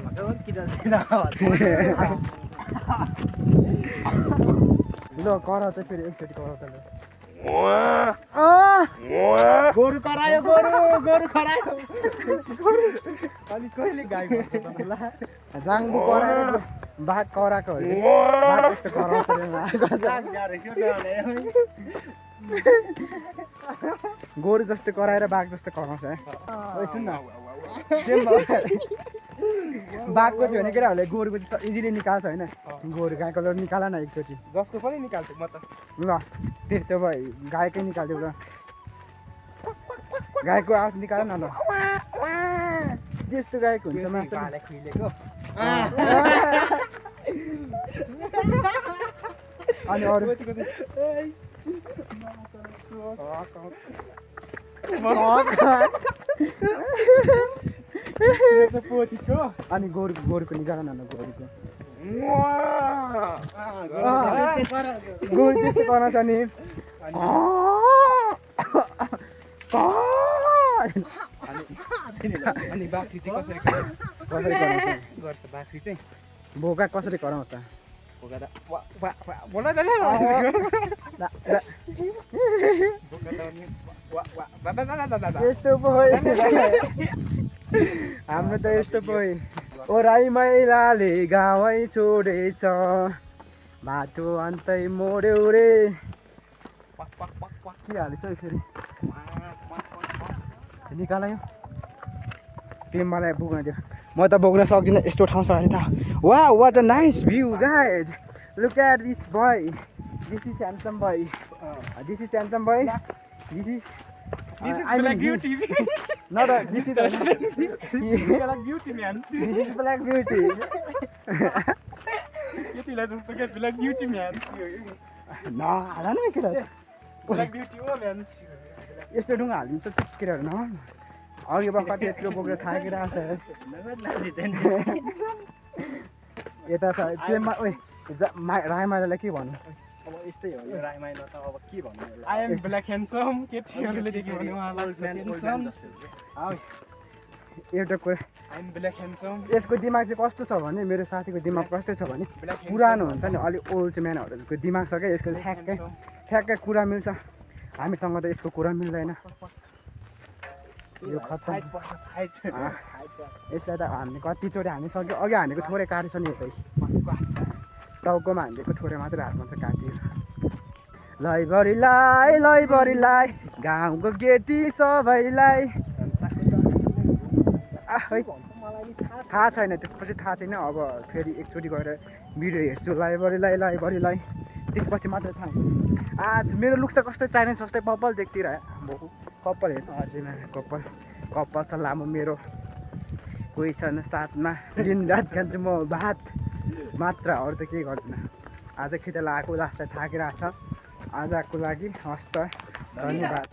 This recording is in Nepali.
ma kawan kita sih ल कराउ चाहिँ फेरि एकचोटि कराउ त ल गोरु करायो गोरु करायो अनि कहिले गाई भन्छ तपाईँलाई जाङ्बु कराएर बाघ कराएको बाघ यस्तो कराउँछ गोरु जस्तो कराएर बाघ जस्तो कराउँछ है सुन न बाघको थियो भने केटाहरूले गोरुको त्यस्तो इजिली निकाल्छ होइन गोरु गाईको ल निकाल न एकचोटि जसको पनि निकाल्छु म त ल त्यसो भए गाईकै निकाल्थ्यो ल गाईको आवाज निकाल न ल त्यस्तो गाईको हुन्छ मासु खुइलेको अनि अरू अनि गोरुको निकाल न गोरुको गोरु त्यस्तो कराउँछ नि अनि बाख्री चाहिँ कसरी गर्छ बाख्री चाहिँ बोका कसरी कराउँछ बोका त यस्तो पो हाम्रो त यस्तो पो ओराई मैलाले गाउँै छोडेछ बाटो अन्तै मोड्यो रे के हालेछ फेरि निकाल्यो त्यो मलाई बोक्न दियो म त बोक्न सक्दिनँ यस्तो ठाउँ छ अरे त वा what a nice view guys look at this boy this is handsome boy this is handsome boy this is black beauty. Not a, this is black beauty man. This is black beauty. Beauty like this, black beauty man. No, I don't know what black beauty man. यस्तो ढुङ्गा हालिन्छ केटाहरू न अघि बखत यत्रो बोकेर थाकिरहेको छ यता छ प्रेममा ओइ रायमालालाई के भन्नु अब यस्तै हो यो रायमाइलो त अब के भन्नु आई एम ब्ल्याक ह्यान्डसम केटीहरूले देख्यो भने उहाँलाई एउटा कुरा आई एम ब्ल्याक ह्यान्डसम यसको दिमाग चाहिँ कस्तो छ भने मेरो साथीको दिमाग कस्तो छ भने पुरानो हुन्छ नि अलि ओल्ड म्यानहरूको दिमाग छ क्या यसको ठ्याक्कै कुरा मिल्छ हामीसँग त यसको कुरा मिल्दैन यो खत्तम यसलाई त हामीले कतिचोटि हामी सक्यो अघि हानेको थोरै काटेछ नि यतै टाउकोमा हानेको थोरै मात्रै हात भन्छ काटियो लैबरीलाई गाउँको केटी सबैलाई थाहा छैन त्यसपछि थाहा छैन अब फेरि एकचोटि गएर भिडियो हेर्छु लैबरीलाई त्यसपछि मात्रै थाहा आज मेरो लुक्स त कस्तो चाइनिज जस्तै कपाल देखिरह्यो कपाल हेर्नु अझै कपाल छ लामो मेरो कोही छैन साथमा दिनरात खान्छु म भात मात्र अरू त केही गर्दिनँ आज खितेला आएको लास्टलाई थाकिरहेको छ आजको लागि हस्त धन्यवाद।